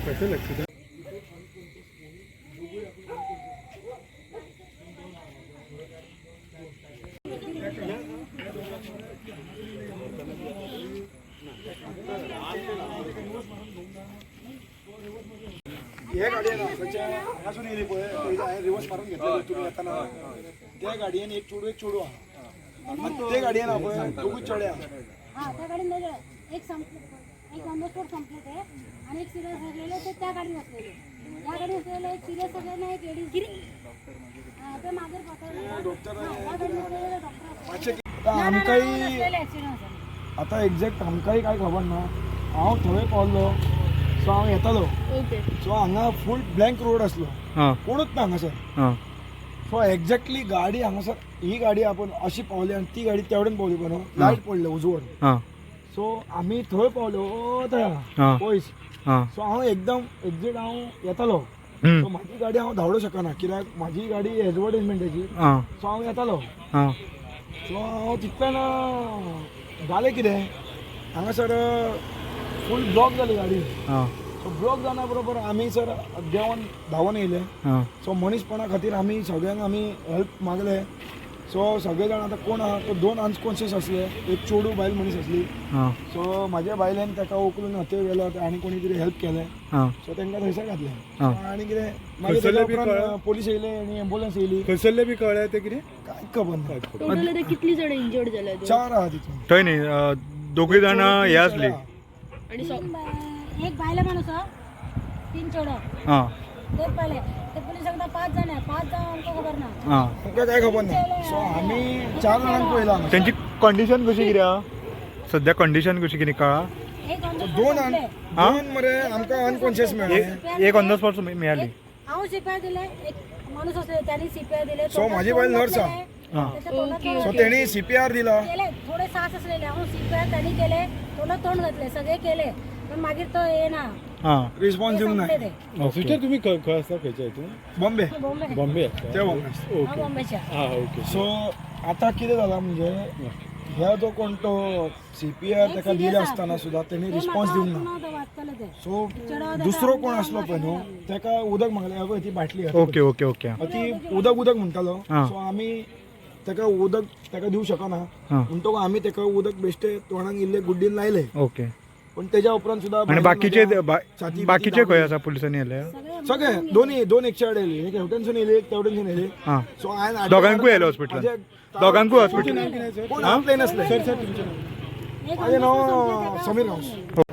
कसं लक्ष? हे गाडयेन खंयच्या हांगासून येयली पळय, हांवें रिवर्स मारून घेतलेलो तुमी येतना, त्या गाडयेन एक चेडूं, एक चेडूं आहा आनी ते गाडयेन आहा पळय दोगूय चेडे आहा. हा, त्या गाडीन दोघं, एक संपले, एक ऑन the spot संपले ते आणि एक सिरियस असलेले ते त्या गाडीत बसलेले. या गाडीत असलेले एक सिरियस असलेले, एक लेडीज. हा, ते मागे पकडले. डॉक्टर. हा, या गाडीत बसलेले डॉक्टर. मातशें आतां आमकांय असलेले ऍक्सिडेंट झाला. आतां एग्जॅक्ट आमकांय कांय खबर ना. हांव थंय पावल्लो, सो हांव येतालो. ओके. सो हांगा फूल ब्लँक रोड आसलो, कोणूच ना हांगासर. सो एक्झॅक्टली गाडी हांगासर, ही गाडी आपण अशी पावली आनी ती गाडी तेवडेन पावली पळय न्हू, लायट पडले उजवड. सो आमी थंय पावले, ओ थंय पयस. सो हांव एकदम एक्झॅक्ट हांव येतालो. सो म्हाजी गाडी हांव धांवडो शकना कित्याक म्हाजी गाडी एडवर्टीजमेंटाची. सो हांव येतालो. सो हांव तितल्यान जालें कितें, हांगासर फूल ब्लॉक जाली गाडी. सो ब्लॉक जाना बरोबर आमी सर देंवन धांवन येयले. सो मनीसपणा खातीर आमी सगळ्यांक आमी हेल्प मागले. सो सगळे जाण आतां कोण आहा तो, दोन अनकॉन्शियस आसले, एक चेडूं बायल मनीस आसली. सो म्हाज्या बायलेन ताका उखलून हथंय व्हेलो आनी कोणी तरी हेल्प केलें. सो तांकां थंयसर घातलें आनी कितें मागीर खंयसरले तेच्या बी उपरांत कळ्ळें? पोलीस येयले आनी एम्बुलन्स येयली. खंयसरले बी कळ्ळें ते कितें? कांय खबर ना. टोटल आता कितली जण इंजर्ड झाले? चार आहा तितून. थंय न्ही, दोगूय जाण हे आसली. आणि तीन एक बायला माणूस हा, तीन चेडो. ते पहिले ते पोलीस सांगता पाच जण आहे, पाच जण आमकां खबर ना. आमकां कांय खबर ना. सो आमी चार जाणांक पळयला हांगा. तेंची कंडिशन कशी कितें आहा सध्या? कंडिशन कशी कितें कळ्ळा? एक ऑन the दोन स्पॉट संपले. दोन मरे आमकां अनकॉन्शियस मेळ्ळे. एक ऑन the spot मेळ्ळी. हांव सीपीआर दिले, एक माणूस असले त्यांनी सीपीआर दिले. सो माझी बायल नर्स आहा. त्याच्या तोंडात ओके. सो तेणी सीपीआर दिला. केले, थोडे सास असलेले. हांव सीपीआर त्यांनी केले, तोंडात तोंड घातले, सगळे केले, पण मागीर तो येना. रिस्पॉन्स ते दिवंक ना. संपले ते. सिस्टर, तुम्ही खंय आसता, खंयच्या हितून? बॉम्बे. बॉम्बे. बॉम्बे आसता? ते बॉम्बे आसता. हांव ओके. बॉम्बेच्या. हा, ओके. सो आतां कितें जालां म्हणजे ह्या जो कोण तो सीपीआर ताका दिले आसतना सुद्दां तेणी रिस्पॉन्स दिवंक ना. वाचतले ते. सो दुसरो कोण आसलो पळय न्हू, ताका उदक मागलें, अगो ती बाटली आहा. ओके ओके ओके ती उदक उदक म्हणटालो. सो आमी ताका उदक ताका दिवंक शकना म्हणटकूच आमी ताका उदक बेश्टे तोंडाक इल्ले गुड्डीन लायले. पण तेज्या उपरांत सुद्दां आनी बाकीचे छाती बाकीचे खंय आसा? पुलिसांनी येले? सगळे दोन्ही, दोन एकशे आठ येयले, एक हेवटेनसून येयले, एक तेवटेनसून येयले. सो हांवें दोगांकूय येयले हॉस्पिटलान? दोगांकूय हॉस्पिटल? कोण प्लेन आसले. सर, तुमचें नाव? एक माझे नाव समीर गांवस.